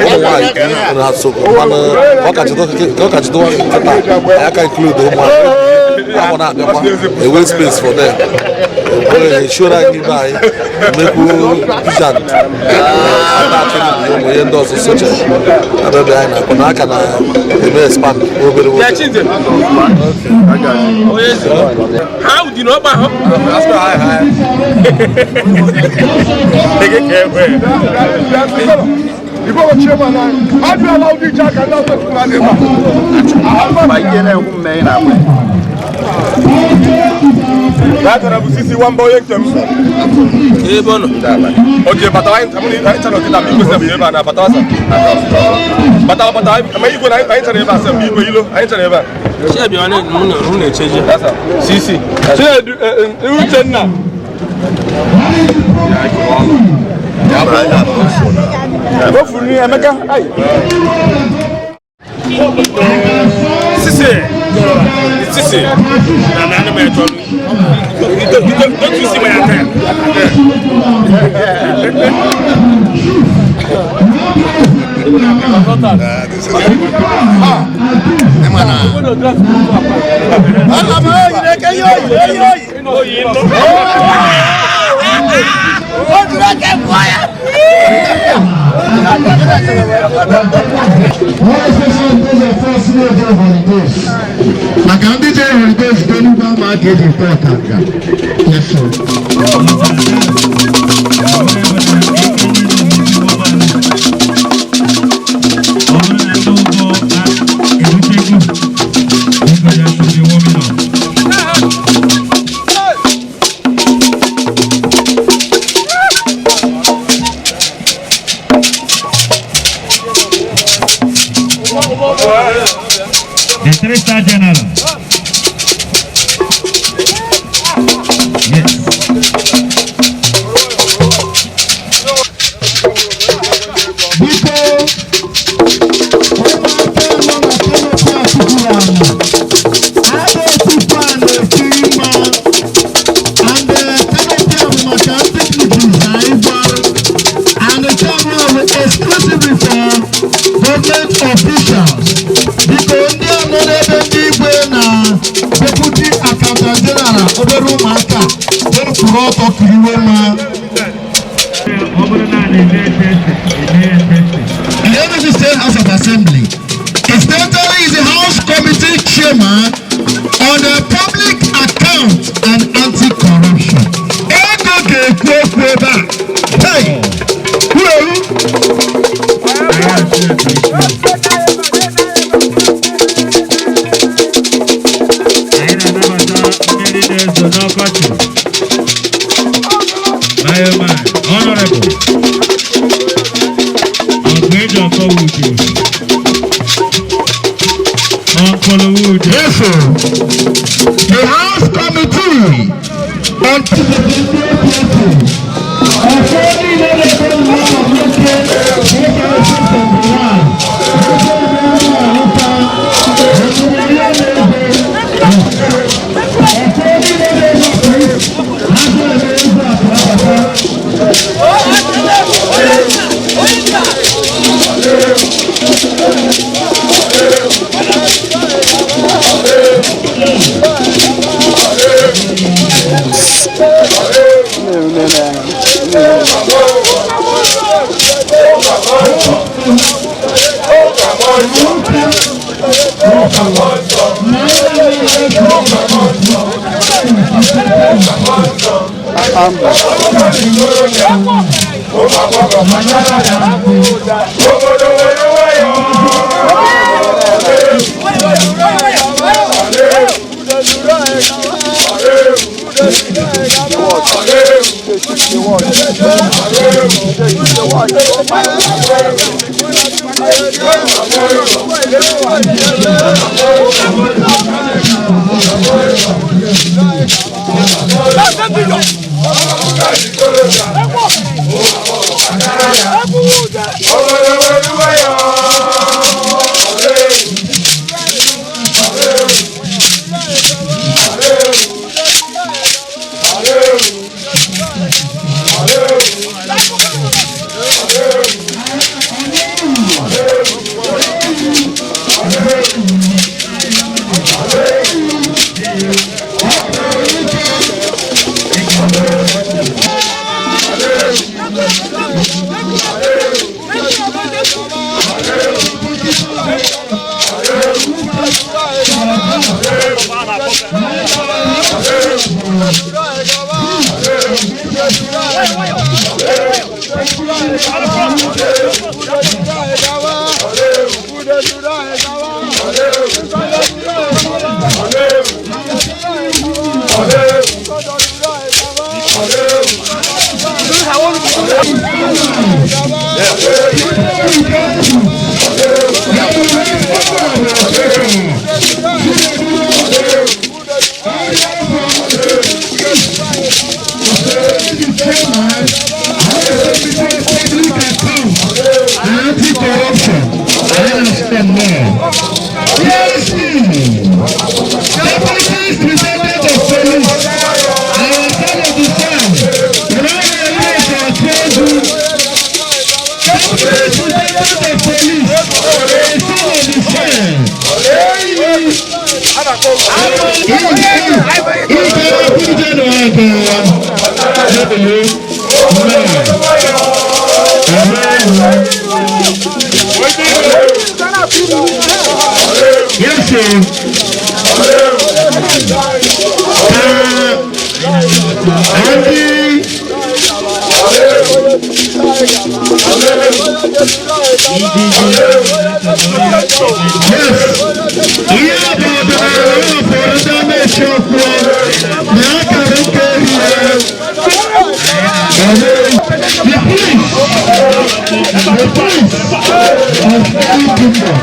Ụmụ nwaanyị ha so mana ọ ka jido nkịta anyị aka include ụmụ ahụ na-abịakwa enwe space for them. Ensure anyị ibe anyị emekwu pigeon ụmụ ihe ndị ọzọ socha abịabịa anyị na-akpọ na aka na-eme expand obere obere. How do you know about Batara bụ sisi nwamba onye nke m. Ebe ọ nọ? Oke batawa anyị chara ọkịta ma igwe sef ebe a na batawa sa. Batawa batawa ma igwe na anyị chara ebe a sef igwe ilo anyị chara ebe a. Chiabi ọ na-echeje. Sisi. Chinedu Uchenna. Ofuru Emeka. Sisi. Sisi. Na na na me tolu. Don't you see my attire? Maka ndị jere holidays n'Enugwu ama ka eji ekwe ọkanga. Yes, sir. The three-star general. Yes. Biko, ụmụaka nọ na canopy atụpụrụ ala. A ga-etupu a na-ekiri mma. And the canopy a bụ maka ndị dignitaries na ịgba. And the camera bụ exclusively for government officials. Biko, ndị a nọ n'ebe ndị igwe na deputy accountant general, obere ụmụaka kwụrụ ọtọ kiriwe mma. Ọ bụrụ na a na-eme testi, eme ya testi. The Enugu State House of Assembly. Incidentally, is the House Committee Chairman on the Public Account and Anti-Corruption. Ego ga-ekwu okwu ebe a. Hey! Kwuo. Anyị asị ya ka isi. Anyị na-anabata mmiri na-ezo n'ọkọchị. Bioman, Honorable. Ọgụ Wude. Uncle Wude. Yes, sir. The House Committee on Nnọọ. PSP, Deputy Superintendent of Police, our son of the son, Deputy Superintendent of Police, a son of the son. Yes, sir. Andy. Yes. Ihe bụ ọdịnala ụfọdụ ndị na-echi ọkụ na akara nke ehihie. The police of any kingdom.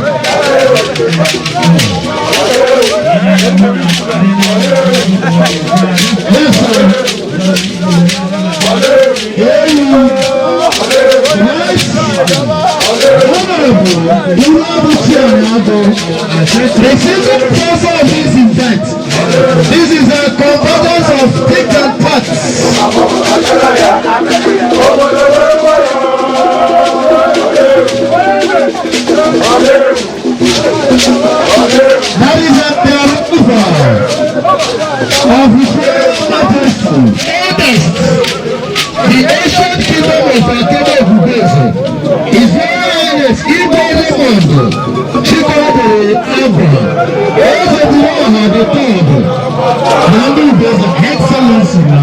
Yes, sir. Hey, yes. Honorable Iwabuchi Anago, receiving sponsor of this event. This is a convergence of thick and parts. That is at the arrival of His Royal Majesty, eldest, the ancient kingdom of Akebe Ubeze, His Royal Highness Igwe Raymond Chikodere Abra, Eze Buoha the third, na ndị Ubeze Excellency na.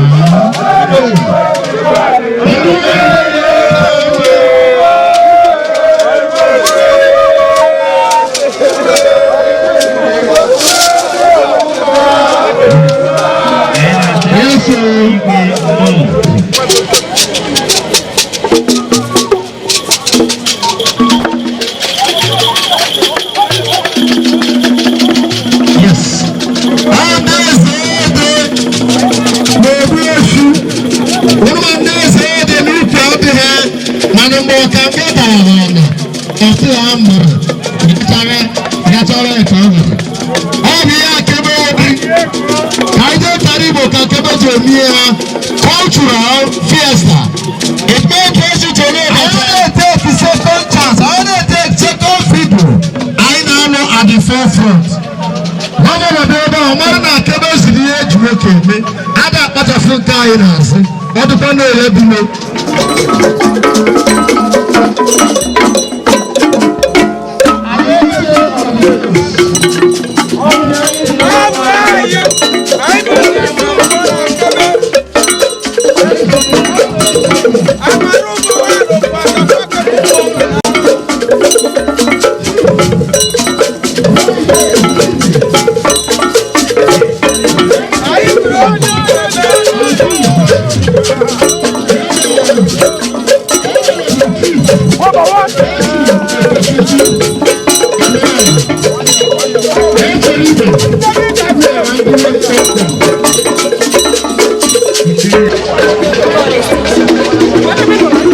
Yes, sir. Yes. Adaeze na-egbu efu. Ụlọ ndị eze dị n'ukwu adịghị mana mgbe ọka nke dara n'ala, ọtụ ya mụrụ gachara gachara etu ọ hụrụ. Ọ bụ ihe akebe obi ka anyị jee tara Igbo ka akebe ji emie ha cultural fiesta. It may cause you to know that I dey take second chance, I dey take second video. Anyị na-anọ at the forefront. Gọvanọ bụ ebe a, ọ mara na akebe ziri ihe eji nwoke eme a ga-akpachapụ nke anyị n'azụ ọ dịkwa na-ele bilo.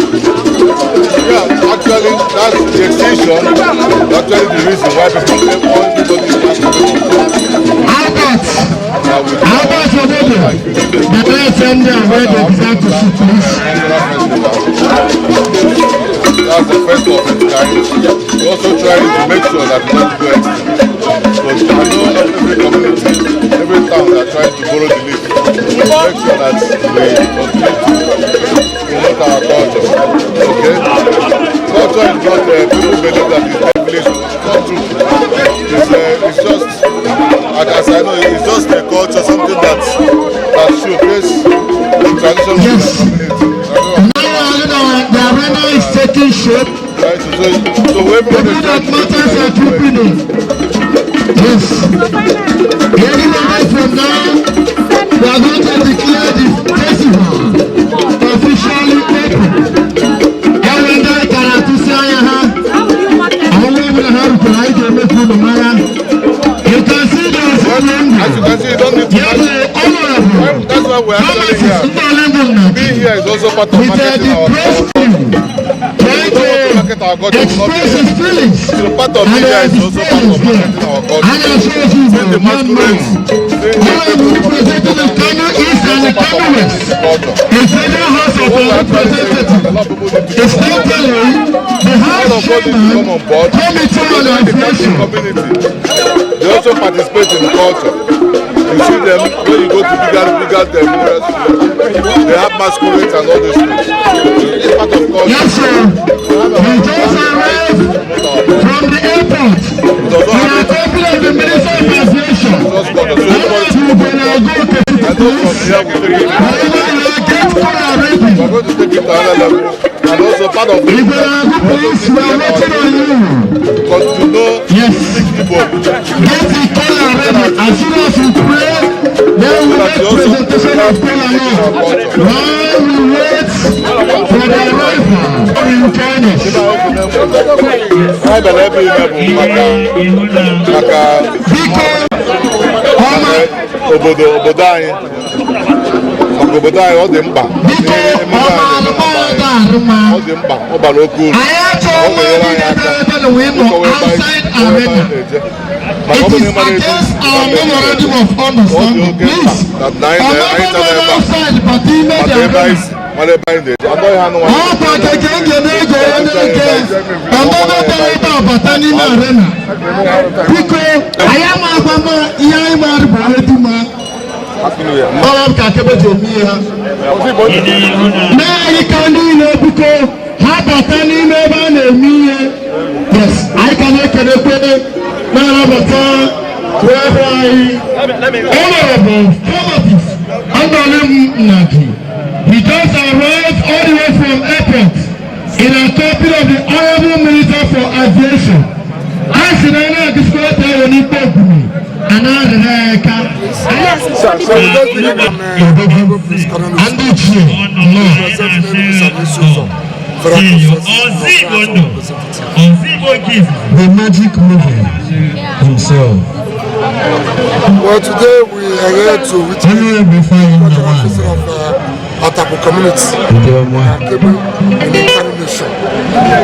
Yeah, actually, that's the extension. Actually, the reason why people everybody is asking Albert, Albert Ododo, the right sender where they deserve to sit, please. That's the first of its kind. We're also trying to make sure that we don't go extinct. But I know not every community, every town are trying to borrow the leaf. Make sure that we continue to promote our culture. Okay? Culture is not, people believe that it's devilish. It's not true. It's just, like as I know, it's just a culture, something that showcases the tradition of Yes. the community. I know. Now, the arena is taking shape. Right, so everybody People is that trying to matters are trooping in. Yes. Any moment from now, we are going to declare the festival officially open. Enwe ndị kara atụsi anya ha, ọnwa ọbụla ha rutere anyị ga-eme ka unu mara. You can see the As you assembly. can see, you don't need to Ya bụ honorable That's why we're actually Thomas here. Mbalengu Nnadi. Being here is also part of With marketing the our press culture. team trying We don't want to market our to culture, we will not be express here. his village. So part of And media the is also display part is of there. marketing our And culture. I show you Seeing the one masquerades, more. seeing the Honorable people coming representing together, the Kano East and the is also part Kano of West. marketing the culture. The Federal House of What we are trying to say is that Representatives a lot of people need to is come on board. totally the All House of us need to come Chairman, on board. Committee on Even the Catholic Aviation. community, they also participate in the culture. You see them when you go to bigger restaurants, they have masquerades and all those things. It's part of culture. Yes, sir. We just arrived from the airport. It does We not are happen. talking of the Minister of Aviation. Just got so everybody Honorable Benago I know from here we take it. However, you are grateful already. We are going to take it to another level, and also part of it. Ibenago, please, we are waiting on you. Because to know Yes. speak Igbo, Get the color ready. As soon as we pray, then we so that make you also presentation of kola taking our nut. culture. While we wait for the arrival in Kano. Anyị bịara ebe ime bụ maka maka Biko, ọma, obodo anyị, maka obodo anyị. Ọ dị mkpa biko, ihe emume ọma anyị na-eme alụmọdụ na be anyị. arụma. Ọ dị mkpa, ọ bara oke uru. Anyị achọghị Ọ ga-enyere ndị anyị aka na-ebe na wee nọ ịkọwa ebe anyị outside ịkọwa ebe anyị arena. na-eje, maka ọ It bụrụ is na ị mara etu against our ebe ị memorandum na-eje, of ọ dị understanding. oke mkpa Please, that na anyị na anyị ọmọdé nọ nọ ebe a outside bata ime the maka ebe anyị arena. si, mara ebe anyị na-eje anọghị ha nụnwa. Ọkwa keke nke na-ege na-ege ọmọdé bịara ebe a bata n'ime arena. Biko, anyị ama agwa ma ihe anyị maara bụ edu ma ọrụ ka akebe ji eme ihe ha. Mee anyị ka niile biko ha bata n'ime ebe a na-eme ihe. Yes, anyị ka na-ekelekwe na-anabata wee hụ anyị. Honorable Thomas Andolim Nnadi. He just arrived all the way from airport in a company of the Honorable Minister for Aviation. A sị na anyị na-agụsikwa ya n'ikpe ogbumi, a na-arịrị ya aka. Ndị ichie nnọọ. Ozigbo ndụ, ozigbo nke izizi. The magic movie himself. Well, today we are here to witness Honorable Ifeanyi the cultural Nnamani. festival of Atapu community, Ndewo. Akebe in the Nkanu nation.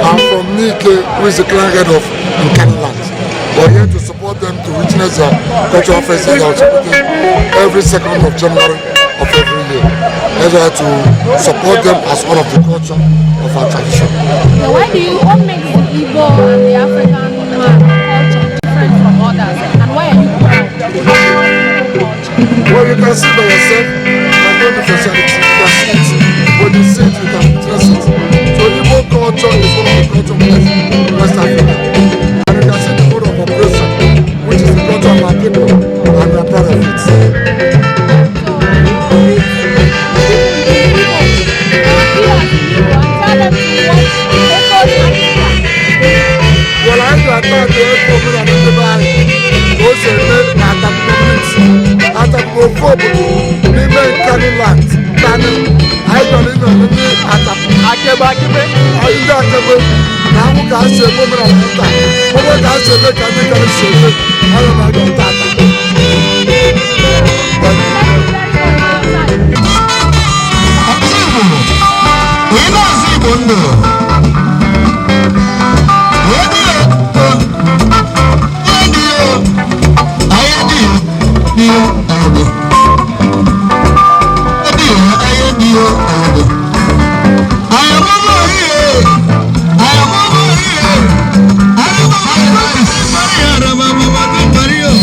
I'm from Nike, who is the clan head of Nkanu land. We are here to support them to witness their cultural festival that is celebrated every 2nd of January of every year. We are here to support them as one of the culture of our tradition. Now, why do you, what makes the Igbo and the African man culture different from others? And why are you proud of your Igbo culture? Well, you can see by yourself, there's no differentiality. You can see it. When you see it, you can witness it. So Igbo culture is one of the culture of West Africa. And you can see the mode of operation, which is the culture of our people, and we are proud of it. So, can you greet the people in Igbo, you as in Igbo, and tell them to watch Focus Africa? Well, anyị ga-ata atụ ebe omenala ndị be anyị ka o si eme na Atapu community. Atapu bụ ofu obodo n'ime Nkanu land. Nkanu, anyị chọrọ ịnọ ndị Atapu. Akebe akebe. Ndị Akebe na ahụ ka a si eme omenala nta. Ọ bụrụ ka a si eme ka ndị Nkanu si eme, anyị na-aga tata. Thank you very much for your time. Igbo, ị na-azụ Igbo ndụ. Onye dị ahịa dị dị ọdụ. Dị ahịa dị ọdụ. Ayọ̀mọ́mọ́ oríire, ayọ̀mọ́mọ́ oríire, ayọ̀mọ́mọ́ oríire, ayọ̀mọ́mọ́ oríire.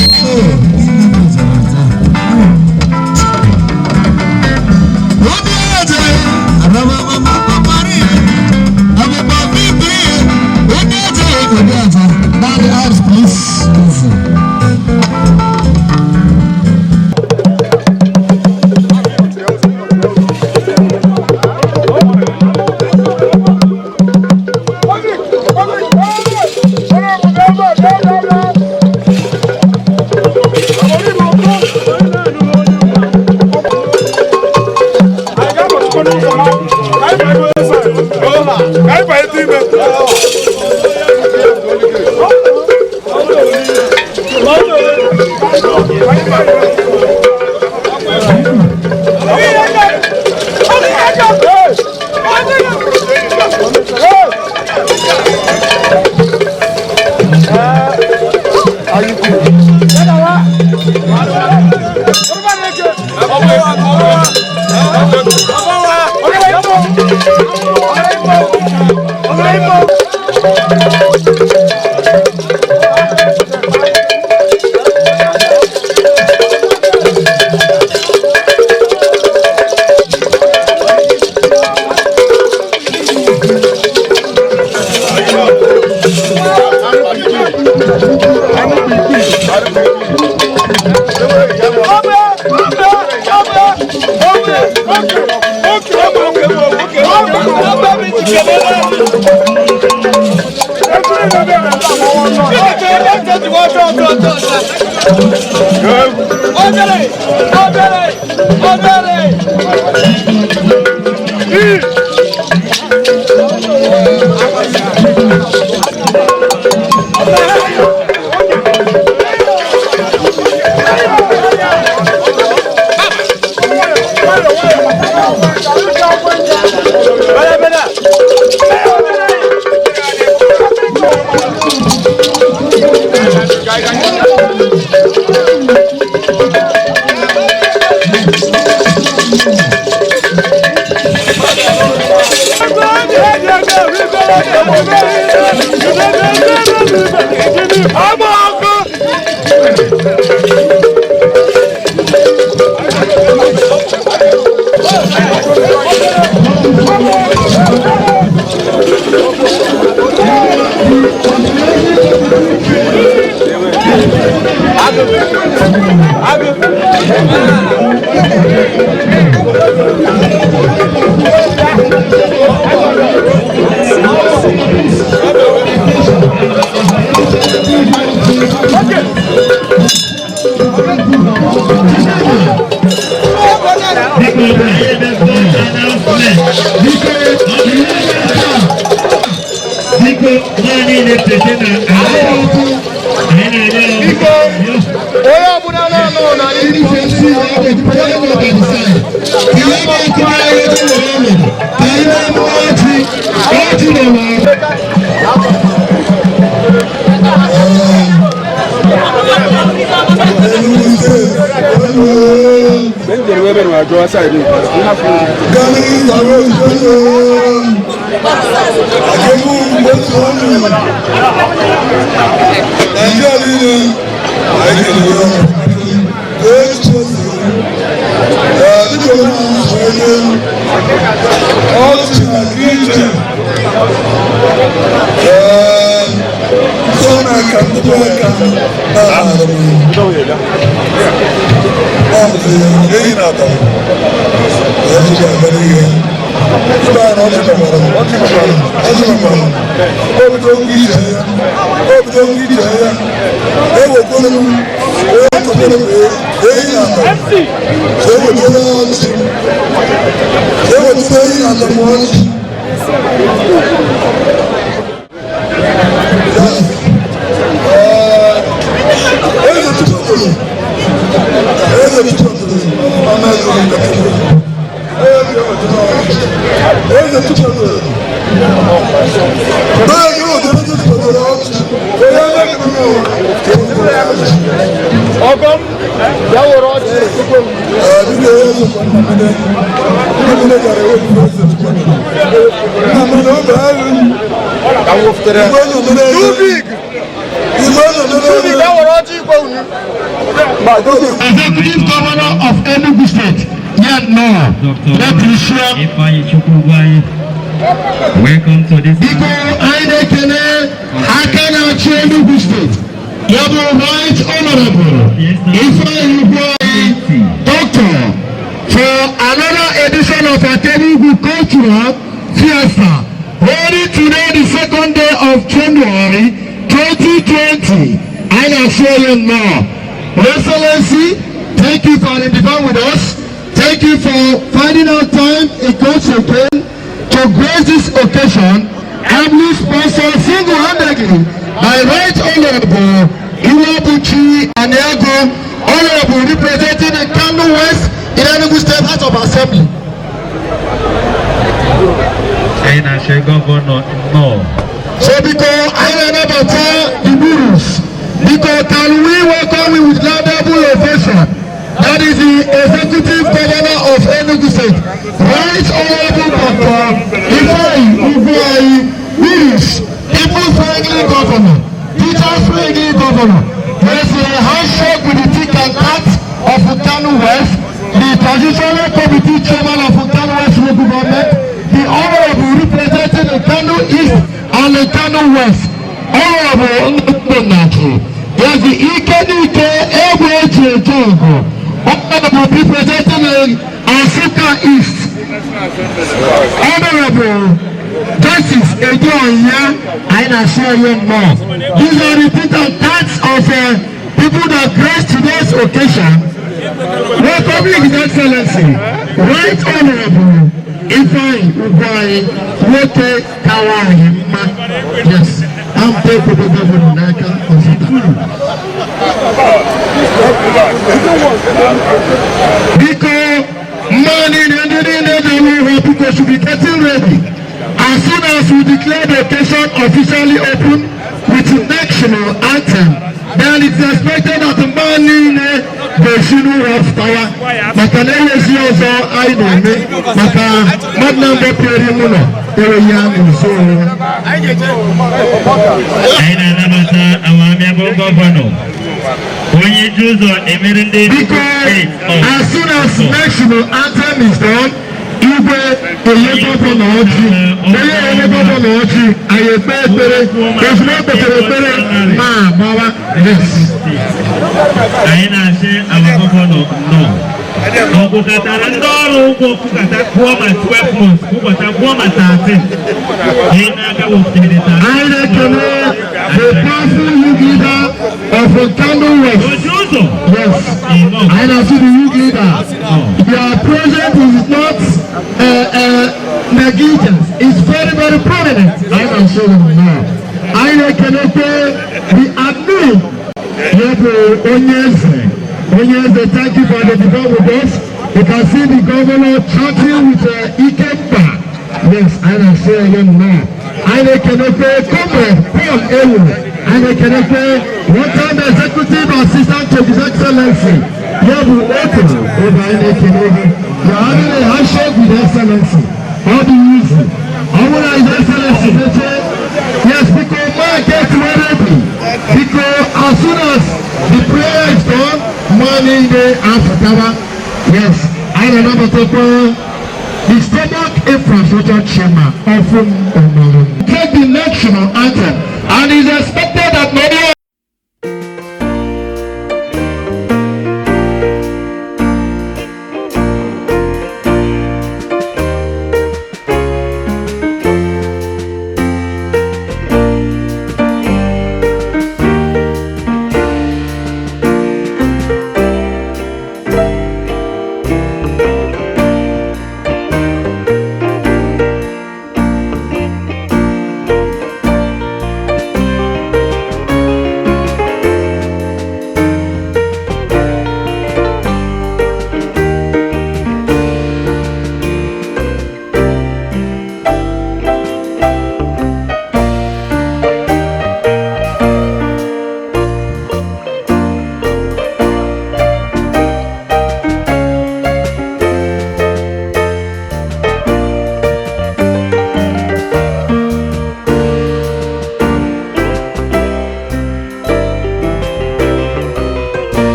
Executive Governor of Enugu State, yet no, Dr. Ifeanyi Chukwuagwayi, welcome to this. Biko anyị na-ekele aka na-achị Enugu State, ya bụ Right Honorable Ifeanyi Ugwuanyi, Doctor, for another edition of Enugu Cultural Fiesta, holding today the second day of January 2020. Anyị na-asị onye nnọọ. Excellency, thank you for identifying with us. Thank you for finding out time in God's again to grace this occasion, ably sponsored single-handedly by Right Honorable Iwabuchi Aniago, Honorable representing the Kano West in Enugu State House of Assembly. Anyị na-achị gọvanọ nnọọ. So because I anabata the Burus, because can we welcome you with laudable ovation? That is the Executive Governor of Enugu State, Right Honorable Dr. Ifeanyi Ugwuanyi Burus, people friendly Governor, Teachers League Governor. There is a handshake with the tick and tat of Nkanu West, the Transitional Committee Chairman of Nkanu West Local Government, the Honorable representing Nkanu East and Nkanu West, Honorable Nnaji. There's the Ike Nike Egbe Eji Eje Ogo, Honorable representing Nsukka East, Honorable Justice Edeonya, anyị na-asị onye nnọọ. These are the tit and tats of people that grace today's occasion. Welcoming His Excellency, Right Honorable Ifeanyi Ugwuanyi, nwoke kawa anyị mma. Yes, I'm taking governor n'aka ọzọ. Biko, mmadụ niile, ndị niile na-eme ihe, biko, should be getting ready. As soon as we declare the occasion officially open with the national anthem, then it's expected that mmadụ niile ga-esi n'ụlọ pụtawa maka na enwezi ọzọ anyị na-eme maka mmadụ na mbọ pịara ime ụlọ enweghị ya n'ụzọ onwe. Anyị na-anabata awamiabụ governor, onye ji ụzọ emere ndị Biko, steeti. As soon as national anthem is done, Igwe enye governor ọjị, onye enye governor ọjị, anyị ekpe ekpere, ozugbo e kpechara ekpere, ma agbawa. Yes. Anyị na-asị awa governor nnọọ. Ọ kwụkọtara ndị ọrụ ụgwọ, kwụkọta kwụọ ma 12 months, kwụkọta kwụọ ma 13. Anyị na-aka wepụtara 13. Anyị na-ekele the powerful youth leader of Nkanu West. Oji ụzọ. Yes. Anyị na-asị the youth leader, your presence is not negligence. It's very, very prominent. Anyị na-asị them now. Anyị na-ekelekwe the admin, ya bụ onye eze. Onye eze, thank you for the divine with us. You can see the governor chatting with Ikemba. Yes, anyị na-asị ya now. Anyị na-ekelekwe Comrade Paul Ewu. Anyị na-ekelekwe one time executive assistant to His Excellency. Ya bụ otu ebe anyị na-ekele gị. You are having a handshake with Excellency. Ọ dị easy. Ọ bụrụ na His Excellency mechie. Yes, biko, ma get ready. Biko, as soon as the prayer is done, ma niile apụtara. Yes, anyị na-anabatakwa the stomach infrastructure chairman often Omoru. Take the national anthem, and it's expected that many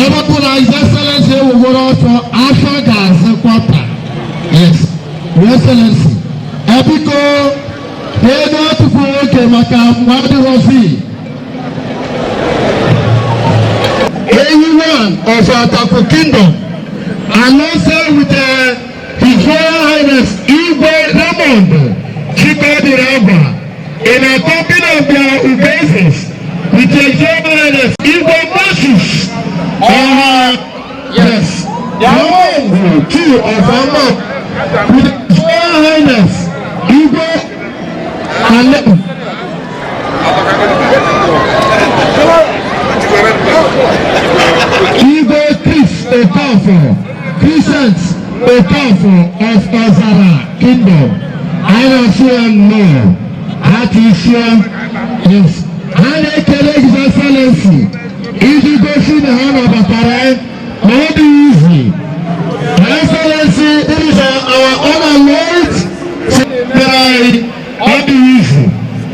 ebe ọ bụ na His Excellency ewugoro ọsọ afọ ga-azị kwata. Yes, Your Excellency, ebiko, ego tupu oge maka mmadụrọzi Eyi one of Ataku Kingdom, alongside with His Royal Highness Igwe Raymond Chikodiragwa, in a company of their Ubeses, with His Royal Highness Igwe Moses. Yes, one, two of Ama, with His Royal Highness Igwe Ale. Igwe Chris Okafor, Crescent Okafor of Ozara Kingdom. Anyị na-asị ya nnọọ. Ha ka isi ya. Yes. Ha na-ekele His Excellency. Iji gosi na ha nabatara ya, na ọ dị izi. Excellency, it is our honor, Lord, mere anyị, ọ dị izi.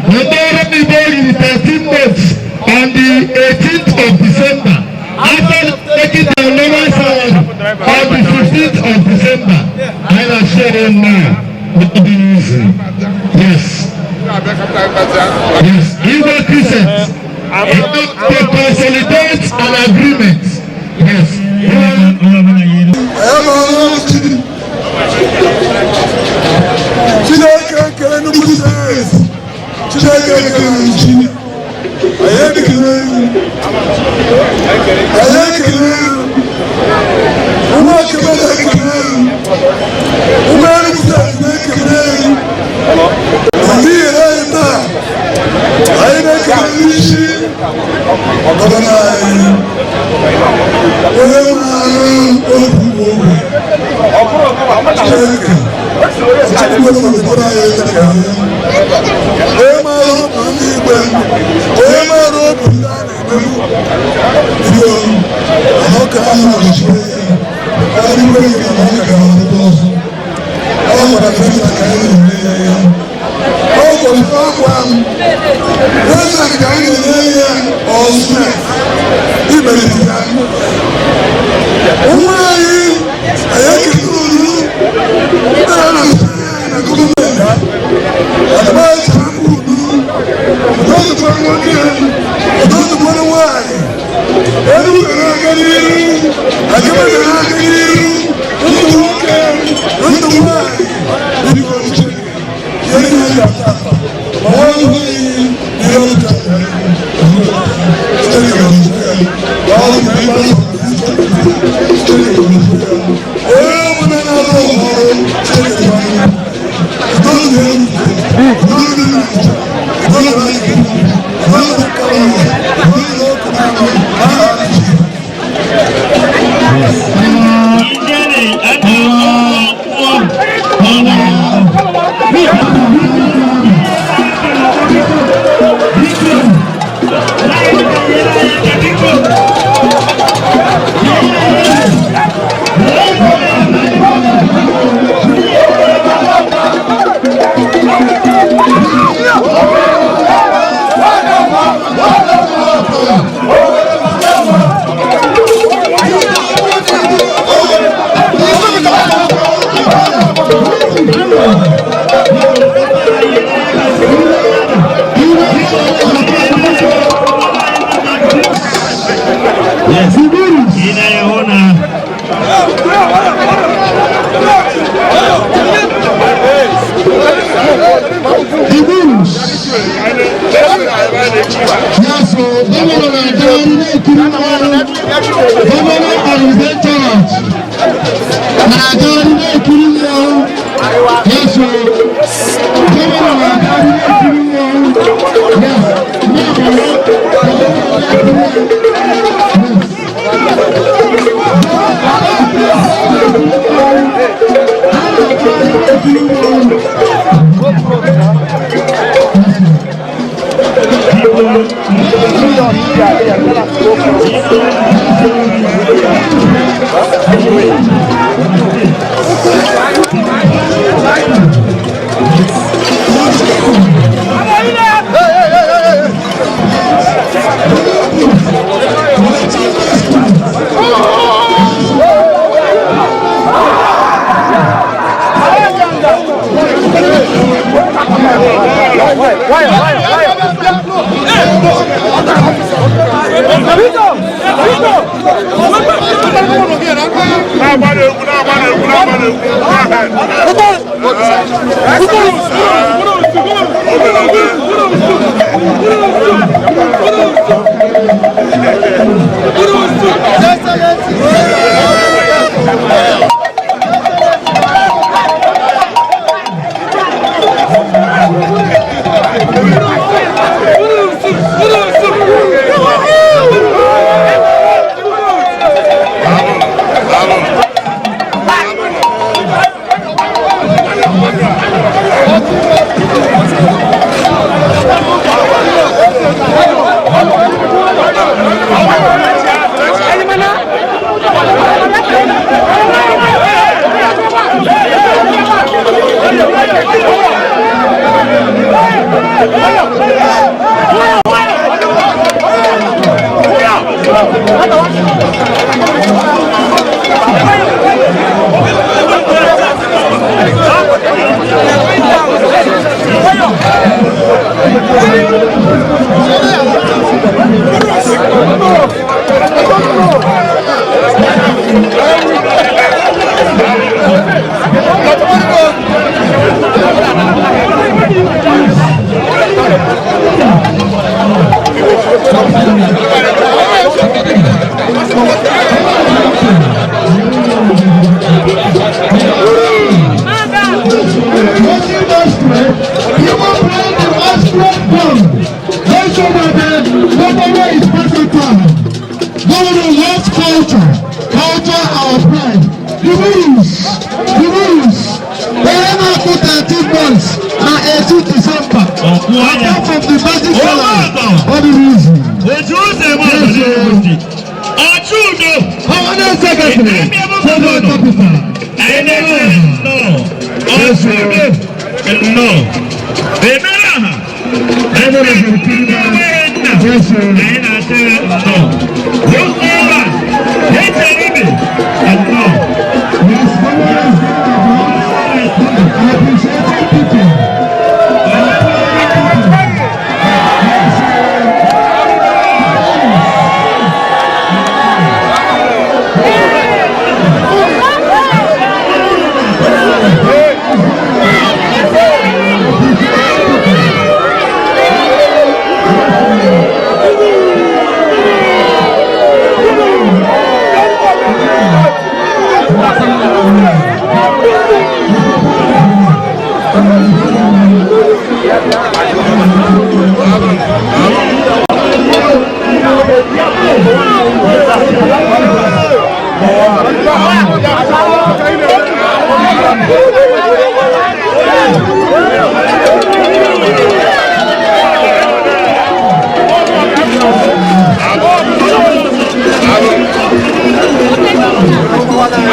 Ndị ọrụ Igbo riri 13 months on the 18th of December after taking their normal salary on the 15th of December. Anyị na-share them now. Ọ dị izi. Yes. Igwe Crescent. To consolidate an agreement. Yes. Onye ọbụla ya elu. Chineke nke Enugu Steeti, Chineke nke Naijiria, anyị ekele gị. Anyị ekele gị. Ụmụ Akebe na-ekele gị. Ụmụ Enugu Steeti na-ekele gị. N'ihi anyị taa, anyị na-ekele n'isi gọvanọ anyị, onye maara obi ogwe. Chineke onye maara obi ndị igwe, onye maara obi ndị a na-emegbu, biko ọka ahụ nọchiri ya adịgbe nke na ọ ga-arụta ọzọ. Ọ gwara president ka anyị na-eme ya ya ọ gwara ọkwa m president ka anyị na-enye ya ọzọ imeriri ya. Ụmụ anyị, anyị ekele olu ndị na-anọchite anya na gọọmenti adịmaghị unu ọdọdụkwara nwoke, ọdọdụkwara nwaanyị. Enugu gara aga n'iru, Akebe gara aga n'iru, ndụ nwoke, ndụ nwaanyị. Biko Chineke ihe niile ga-ata ma nwa ahụhụ ihe ọbụla. Chineke gọzie ya. Ọ bụ ebe Chineke gọzie ya. Onye ọbụla na-arụ ọrụ, Chineke gọzie ya. Udo dị Enugu, udo dị Naịjirịa, udo dị Naịjirịa, udo dị Kano, udo dị Okinawa, aha Jizọs. Ijele aka ọkụ Yes. Ị na-ahụ na The Gurus. Yes, so Governor na-agagharị na-ekiri mmanwụ. Governor and his entourage na-agagharị na-ekiri mmanwụ. Yes, so Governor na-agagharị na-ekiri mmanwụ. Yes, na-abanye Governor na-ekiri. Yes. Watching masquerade, you will play the masquerade ball. Make sure that the governor is present time. Governor loves culture. Culture our pride. The rules, the rules. They are for 13 months na 18 December. Ọ̀pọ̀ anya. Apart from the basic salary, all the reason. Ojú ụzọ eme ọzọ n'Enugu Steeti. Ọchụ udo. Permanent secretary, federal capital. Anyị na-ese nnọọ. Ọchụ udo. Nnọọ. Emere aha. Emere Enweghị nna. Anyị na-asị gị nnọọ. Nwoke ọma. Echere ibe. Nnọọ. Yes, governor is doing the job. Appreciating people.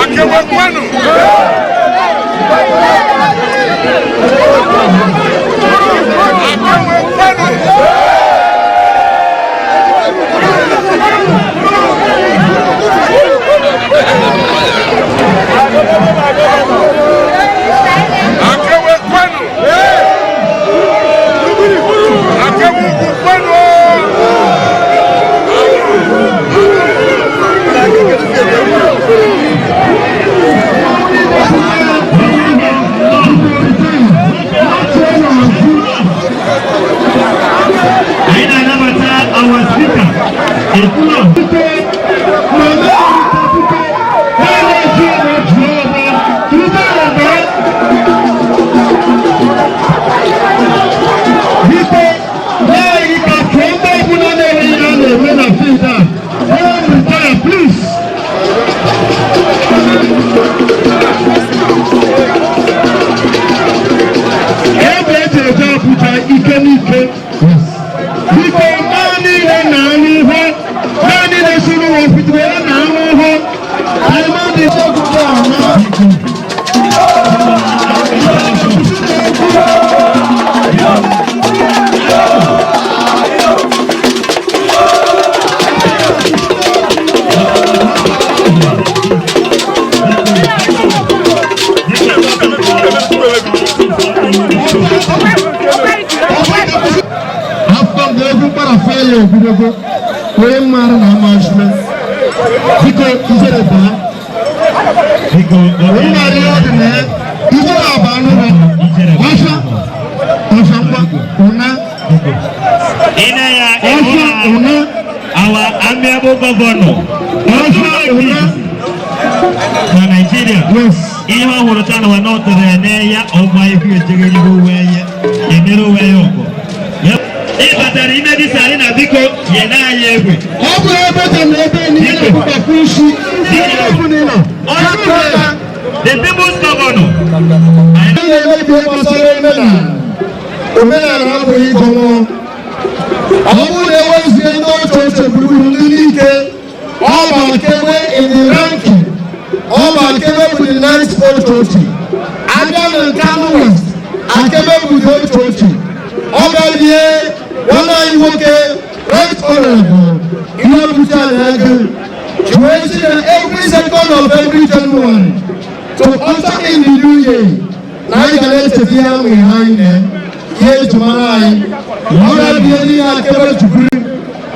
Akewe kwenu. Akewe kwenu. Akewe kwenu. Akewe ugwu kwenu. Anyị na-anabata our speaker. Ekwulọ. Please. Ebe eji eje Abuja ike n'ike. Biko naanị ihe na anụ ụhọ, naanị na-esi n'ụlọ mpitere ya na anụ ụhọ. Anyị ma dị Afọ ga-egwu mkpara faịlụ ebidogo onye mmarụ na amazime. Biko ijere baa. Biko, Onye mmarụ ihe ọ dị na ya, ijere abaa n'ụlọ. Ọsọ, ọsọ ngwa, ụna, Ị na ya ọsọ ụna, our amiable governor. Ọsọ ụna. Na Nigeria. Yes. Ihe ọ hụrụ taa n'ụwa na ọ tụrụ ya n'eya ọgba ihu ejeghere ihu wee ya emere onwe ya ọgụ. Ị batara ime dịsa anyị na biko nye anyị egbe. Ọ bụ ebe dị na ebe niile na-ekwukwasị isi, ihe ọbụla ị nọ. Ọchụ udo. The people's governor. Anyị na-emebi ihe gbasara omenala. Omenala abụghị ịgọ mmụọ. Ọ bụrụ na enwezie ndị oche oche gburugburu ndị n'ike, ọ bụ akebe in the ranking. Ọ bụ akebe bụ the next oche oche. Abịa na Nkanu West, akebe bụ the oche oche. Ọ ga-ebie nwanne anyị nwoke Right Honorable Ilobuchi Aniagu ji wee sị na every second of every January to usher in the new year na anyị ga na-echeta ihe ahụ ihe anyị na ihe eji mara anyị. Ọ ga-abụ ihe niile Akebe juburu,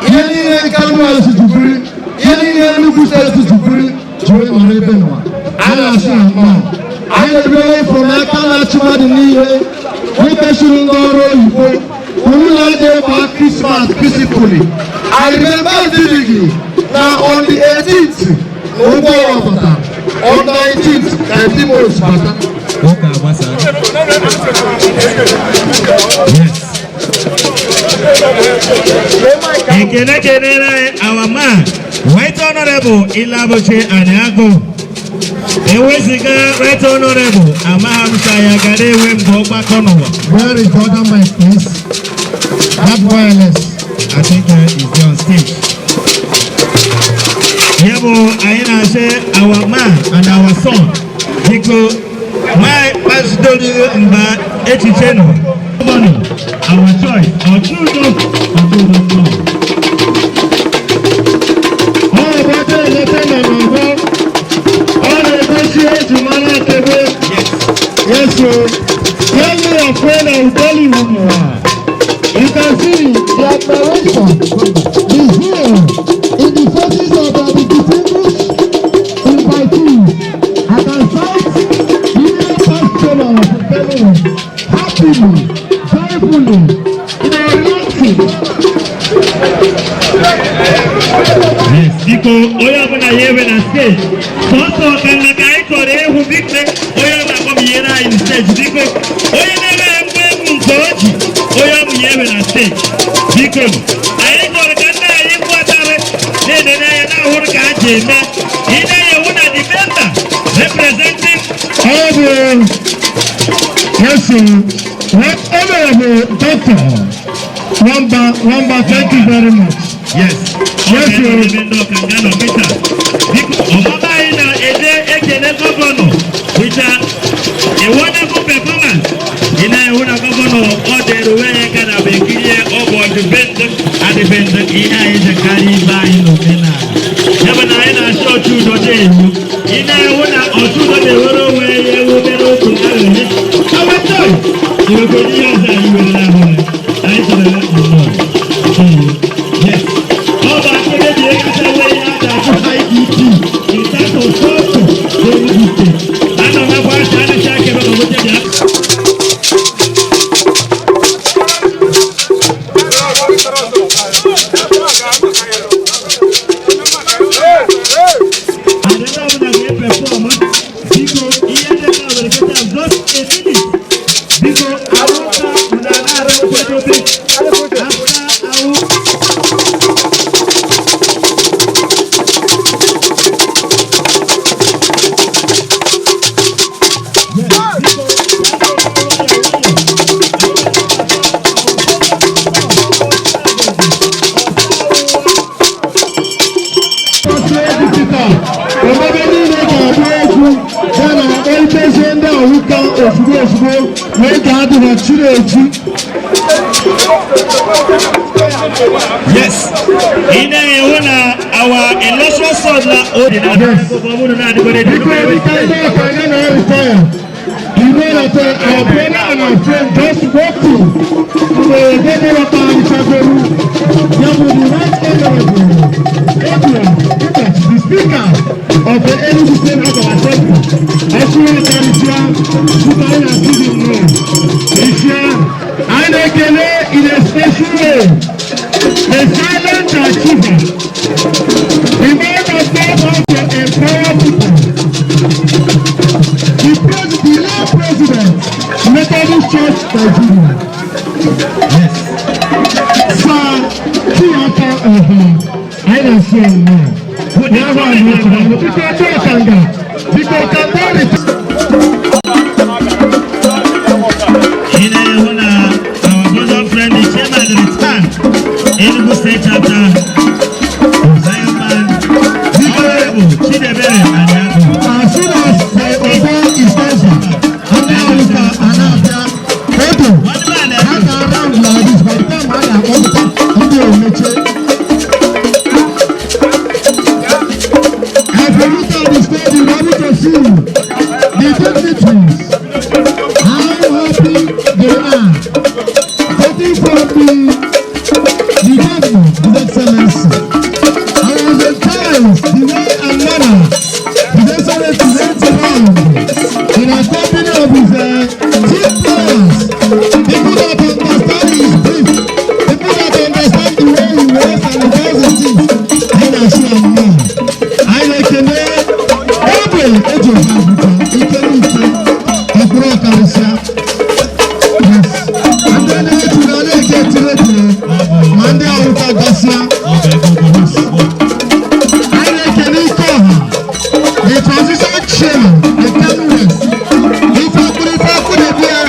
ihe niile Nkanu West juburu, ihe niile Enugu Steeti juburu ji wee nọrọ ebe nwa a na-asị na nnọọ. Anyị na-ebere from aka na-achị mmadụ niile, nwoke chụrụ ndị ọrụ oyibo unu na-adị gba Christmas peacefully. I remember vividly na on the 18th na ụgbọ ọpụta, on 19th na ndị most bata. Ụka agbasa. Yes. Ekele kelere anyị our man, Right Honorable Ilabuchi Aniago. Eweziga Right Honorable, Amahamsa ya gara enwe mgbe ọgbakọ n'ụwa. Where is the other mic, please? That wireless. I think is on stage. Ya bụ anyị na-asị our man and our son, biko nwanyị kpazidoro mba echiche nọ. Governor, our choice, Ọchụudo, Ọchụudo nọ. Ọ bụ ebe eleta nọ n'ọgbọ. Ọ na-egosi eji mara Akebe. Yes, o. Tell me your friend, I will tell you who you are. You can see the admiration is here in the faces of the distinguished invitees. I can sight the past chairman of Benue happily, joyfully, in a relaxing. Yes, biko onye ọbụla ya ewe na stage. Sọsọ ọkanga ka anyị chọrọ ịhụ, biko onye ọbụla kpọmnyere anyị na stage, biko onye na-eme ngwa egwu nke o ji, onye ọbụla ya ewe na stage. Biko anyị chọrọ ka nna anyị kwatara na-enene anya na-ahụrụ ka ha ji eme. Ị na-ewu na the member representing Ọ bụ, yes, sir. Right Honorable Doctor Wamba, Wamba, thank you very much. Yes. Yes, Ọ sir. ga-ebe ndị ọkanga nọ kịta. Biko ọmụma anyị na-eje ekele governor with a wonderful performance. Ị na-ehụ na governor ọ dịrị uwe ya ka na bekiri ọ bụ ọdịbendị adịbendị ihe anyị ji karịa ibe anyị n'omenala. Ya bụ na anyị na-achọ Ọchụudo na-ewu. Ị na-ehụ na Ọchụudo na-ewere onwe ya ewubere otu aghụghọ. Our choice. Iwekwere ihe ọzọ anyị were n'ahụ ya. Anyị chọrọ ya nnọọ. Yes. Ọ bụ akụkọ eji kacha nwee ihe a ga-akụ IDP in terms of culture n'Enugu State. Ana m agwa aka anacha akebe ma obodo bịa. Adịla ọbụla ga-eperform, biko ihe ndị ka nwere kịta just a minute. Biko awụsa na arụ nkwadobe after awụ. Obodo niile ga-agba egwu ya na akpọlitezie ndị ọwụka ozugbo ozugbo wee ga-adị na chiri echi. Yes. Ị na-ewu na our illustrious son na odi na Biko dịka ndị ọkanya na-retire, you know that our brother and our friend just walked in to the governor of Anishagoru, ya bụ the Right Honorable Edward Ukachi, the Speaker of the Enugu State House of Assembly. Ọchịrị karịsịa tupu anyị na-asị gị nnọọ. Isia, anyị na-ekele in a special way the silent achiever, the man of God wants to empower people, the president, the late president, Methodist Church Nigeria. Yes. Sir Chiaka Oha, anyị na-asị ya nnọọ. Ya bụ anyị otu biko ọjọọ ọkanga, biko kanda. Ị na-ewu na our bosom friend, the chairman return, Enugu State Chapter, Zion Man, Honorable Chidebere Aniago. As soon as the Oba is over, ndị Awụsa a na-abịa, edo, ha ga-around like this by the time a ga-akpọpụta ndị omeche. Father, His Excellency went around in a company of his team players, people that understand his brief, people that understand the way he works and he does his things. Anyị na-asị ya nnọọ. Anyị na-ekele egbe eji ofe Abuja, ike n'ike, ọkpụrụ ọkarịsịa. Yes. Ndị na-etiri a na-eke etiri etiri, ma ndị Awụsa gasịa. Yes. Anyị na-ekele ike ọha, the transition chairman, the Kano West. Ife akpụrụ ife akpụ na-ebi ya,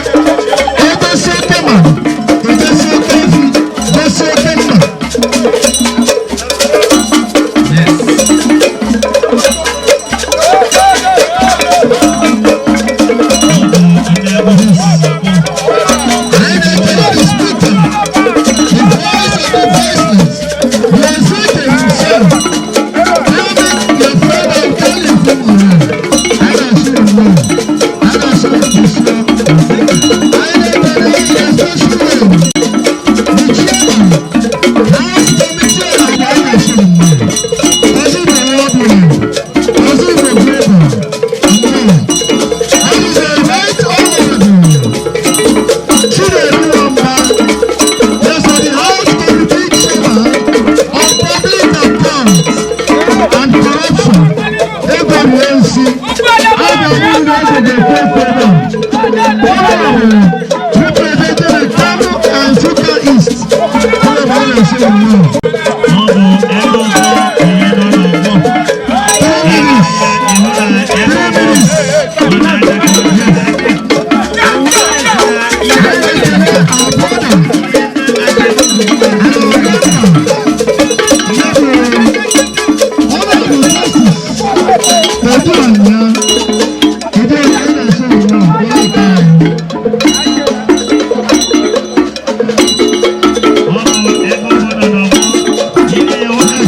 egosi oke ma, egosi oke efi, gosi oke nna. Anyị na-ekele the speaker, the voice of the voiceless, the Ezeke himself. Tell me your friend and tell your family. Anyị na-asị ya nnọọ. Anyị na-asị ya kwụsịa. Anyị na-ekele in a special way, the chairman, House Committee on anyị na-asị ya nnọọ. Ozugbo Ọbụla, Ozugbo Global, nnọọ. That is a right honorable Chinedu Nwamba, yes, the House Committee Chairman on Public Accounts and Corruption, AWNC, Honorable representing the Kano and Nsukka East, Honorable Nnọọ. Ọ bụ ebe ọzọ ihe nọ n'ọgbọ. 3 minutes, 3 minutes. Our brother and our member, Honorable Justice Oduanya, Oduanya na-asị nnọọ, onye nke anyị. Ọ bụ ebe ọzọ nọ n'ọgbọ. Ime ya nwoke.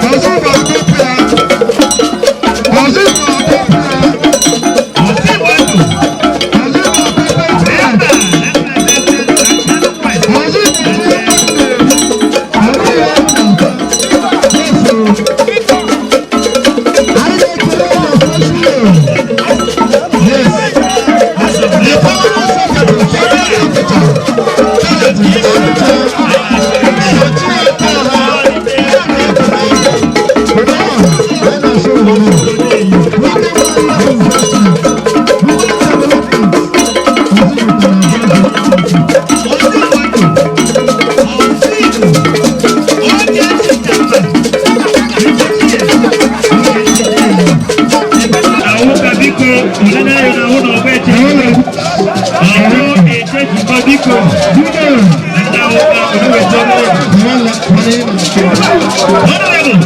Ọsibọdụ. Ebe a representing Kano West. Awụka biko, onene ya na ahụ na ọgba eche. Ọrụ eche jikọ biko. Ndị awụka onuweje n'ụlọ. Honorable.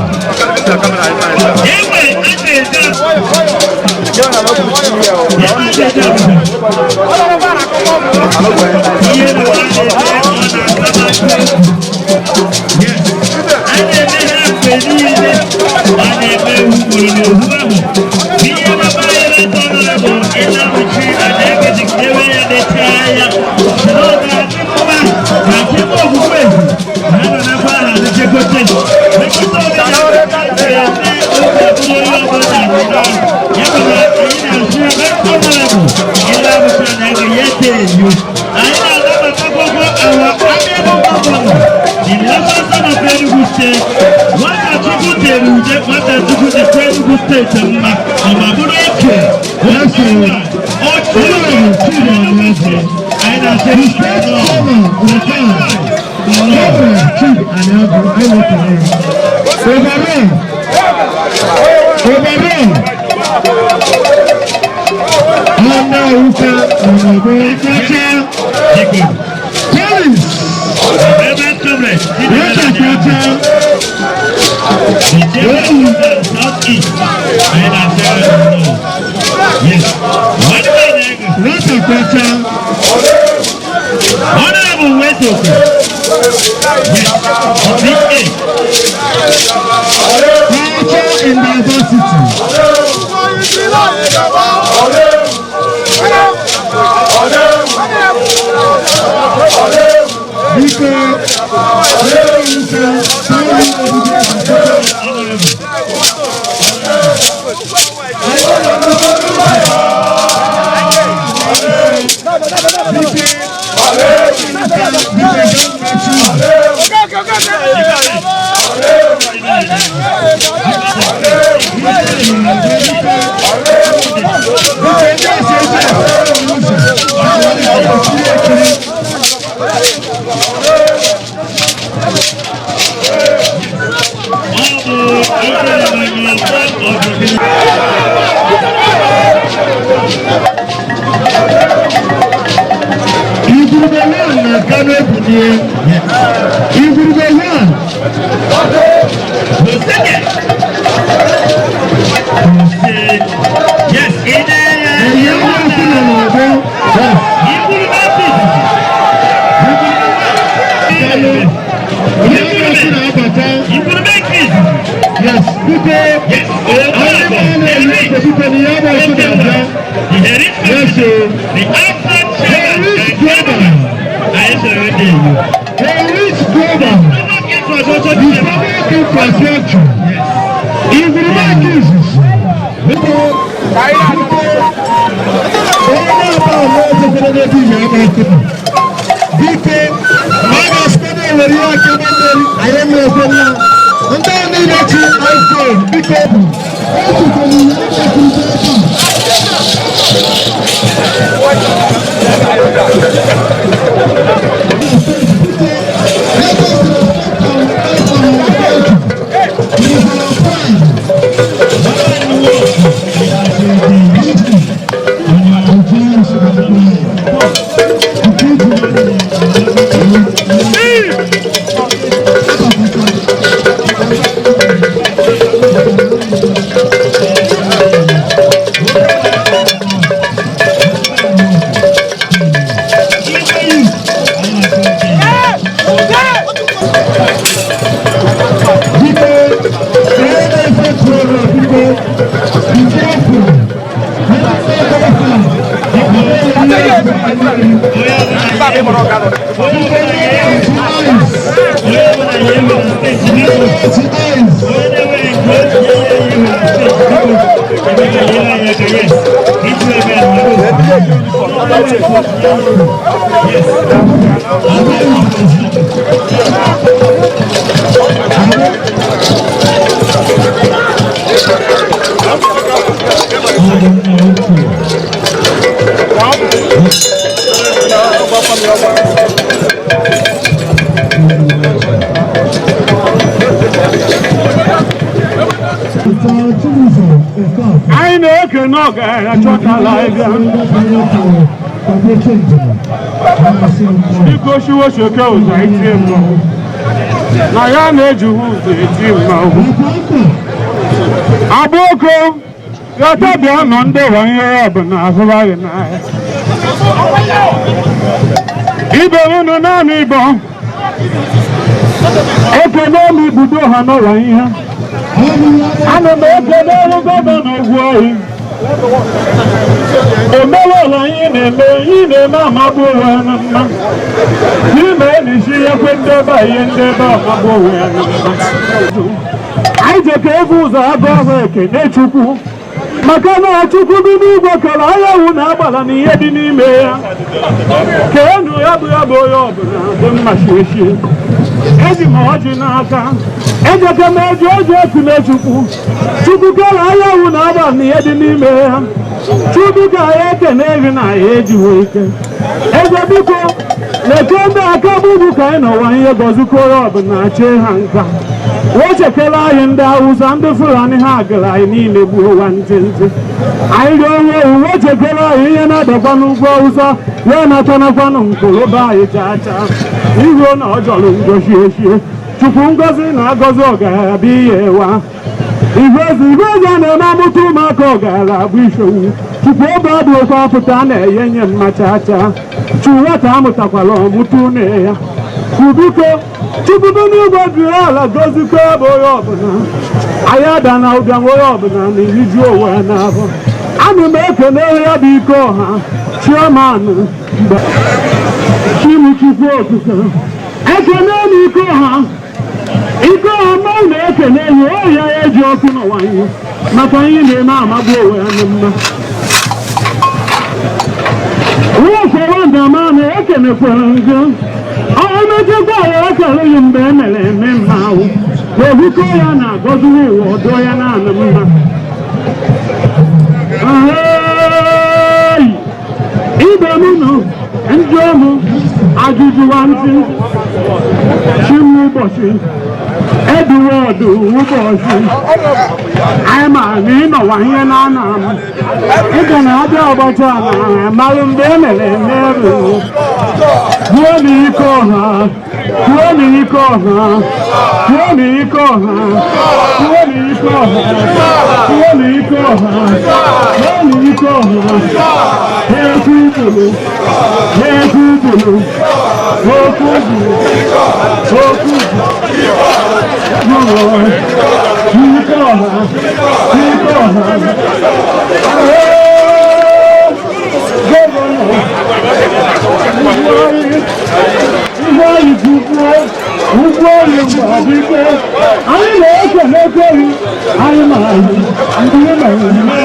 Egbe a na-eje. Ebe a na-eje Abuja. Ihe na a na-eje ọ na-asaba. Yes. A na-eme ha mgbe niile. A na-eme ugboro n'ohu ahụ. Ihe baba anyị na honorable ịna-amụchi ana-egejidewe ya na-eche anya. Na ọ ga-adị mma na chebe okwukwe na anọ n'ebe ahụ adịchegote. Mekọta omenala ga-eme oge bụrụ onye ọbụla na-ahụ. Ya bụ na anyị na-asị ya na honorable ịna-amụchi ana-ege ya ete enyo. Anyị na-anabatakwa our amiable governor, the Lafasa of Enugu State, nwata Chukwu tere ude, nwata Chukwu dịkwa Enugu State mma, ọ ma bụrụ oke, oke oche Enugu State. Anyị na-asị nnọọ. Overall, overall, ọ̀nà òrùka ọ̀nà ọ̀gbọ̀n Biko, Collins, ebe comrade, nwata kacha, the chairman of the South East, anyị na-asị nnọọ. Yes. Nwanne anyị nwata kacha, Honorable Wetoku. Yes. The PA. culture in diversity. Biko, ihe. Igwurube one. The second. Yes, Ẹ̀yẹ́ wọ́n sí nà n'ọ̀bọ. Yes. Igwurube izizi. Ẹ̀yẹ́ wọ́n sí nà abata. Igwurube nke izizi. Yes. Biko. Yes. Onye máa na-eri ose biko na ihe agba ọsọ na-abịa. The Heritage Yes, o. The outside chairman Heritage and Global. I surrender you. Heritage Global. Infrastructure The public infrastructure. Igwurube nke izizi. Biko. Biko. Onye na-aba ala echekwara n'ebe ihe agba ọsọ nọ. Biko, ma a ga-asịkwa na ewere ihe aka ebe mmeri, anyị enwekwe nwa. Ndị a niile chi iPhone, biko bụ. Echekwara ihe agba ọsọ ebe a. Biko, onye na-efe tụrụ biko, be careful. Anyị na-ekene ọgaranya chọtala ịbịa. Biko shiwochoke ụzọ iti mmanwụ. Na ya na-ejighị ụzọ eti mmanwụ. Agboko yọta bịa nọ ndị wanyere ọbụla ahụbaghị n'ahịa. Ibe unu naanị ịbọ. Ekene m ibudo ha n'ụlọ ihe. Ana m ekele ọrụ gọvanọ ugwu ohi. Omewe ụlọ ihe na-eme ihe na-eme amagbu onwe ya na mma. N'ime n'isi ya kwe ndebe a ihe ndebe amagbu onwe ya na mma. Anyị jeka ebu ụzọ agụ ọrụ ekene Chukwu. Maka na Chukwu bi n'igwe kere anyanwụ na agbala na ihe dị n'ime ya. Keenu ya bụ ya bụ onye ọbụla dị mma shie. Eji m ọjị n'aka. Ejeka m eji ọjị ekule Chukwu. Chukwu kere anyanwụ na agbala na ihe dị n'ime ya. Chukwu ka ya ekene gị na ya ejiwo ike. Eze biko, leke ndị aka gbugbu ka anyị nọwa ihe gọzikọrọ ọbụla chee ha nka. Wee chekere anyị ndị Awụsa ndị Fulani ha gara anyị niile gbuo ụwa ntị ntị. Anyị rịọ onwe ewu wee chekere anyị ihe na-adakwa n'ugwu Awụsa wee natanakwanụ nkoloba anyị chaa chaa. Iruo na ọ jọrọ njọ shie shie. Chukwu ngọzi na-agọzi ọgaranya bụ ihe wa. Igwezi igwezi a na-eme amụta ụmụaka ọgaranya abụ ishowu. Chukwu obe adị oke ọpụta a na-enye nye mma chaa chaa. Chu nwata amụtakwala ọmụta une ya. Kubiko, Chukwu bi n'igwe jiri ala gọzikwa ebe onye ọbụla. Anyị ada na ụbịam onye ọbụla na-eriju onwe ya n'afọ. Ana m ekele ya bụ ike ọha, chairman mgbe Chimuchukwu okike. Ekele m ike ọha, ike ọha mmanwụ na-ekele ya, oyi ya eji ọkụ n'ụwa ihe maka ihe na-eme amagbu onwe ya na mma. Nwoke ndama na-ekenekwara gị. Ọmechekwa ya ekeleghị mgbe e mere eme mmanwụ. Ehukọ ya na-agọzi ụwa ọdọ ya naanị mma. Ahei! Ibe m nọ, njọ m, ajụjụwa ntị, chi m ụbọchị. Edward ụbọchị anyị ma na ịnọwa ihe na-ana m ịga na-abịa ọgbacha na malụ mgbe e mere eme kwuo na ike ọha, kwuo na ike ọha, kwuo na ike ọha, kwuo na ike ọha, kwuo na ike ọha, kwuo na ike ọha. Ekwu ugboro, ekwu ugboro, okwu ugboro, okwu ugboro, ike ọha, ike ọha. Gọvanọ ugwu anyị gbadike, anyị na-ekelekwe gị. Anyị maara ndị mere eme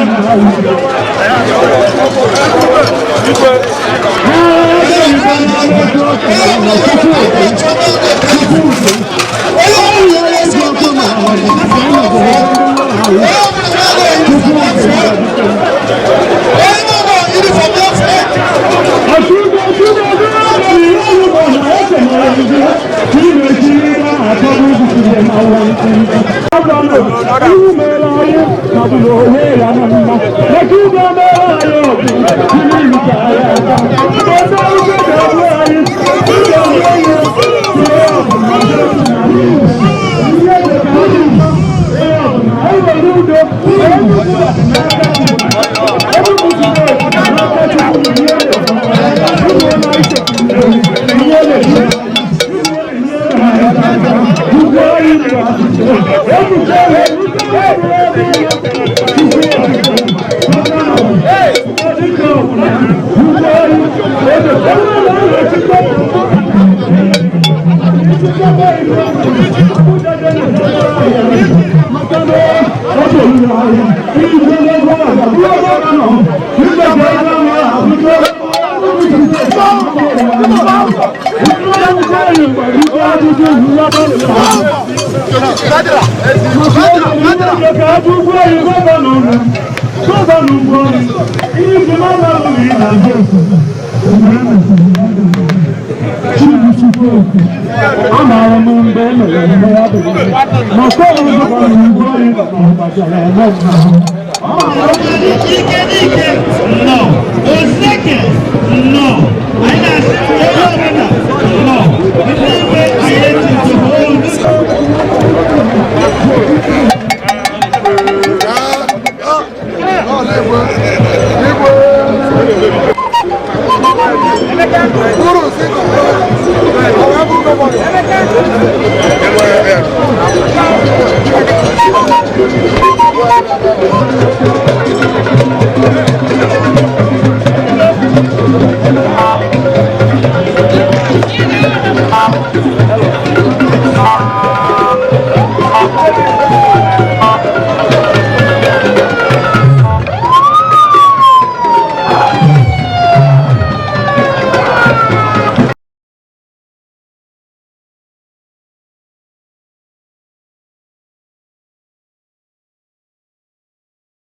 Amaara m mgbe e mere eme ya bụ maka Ike n'ike nnọọ, oseke nnọọ, anyị na-asị onye ọbụla nnọọ, ndị igwe anyị etiti olu. Thank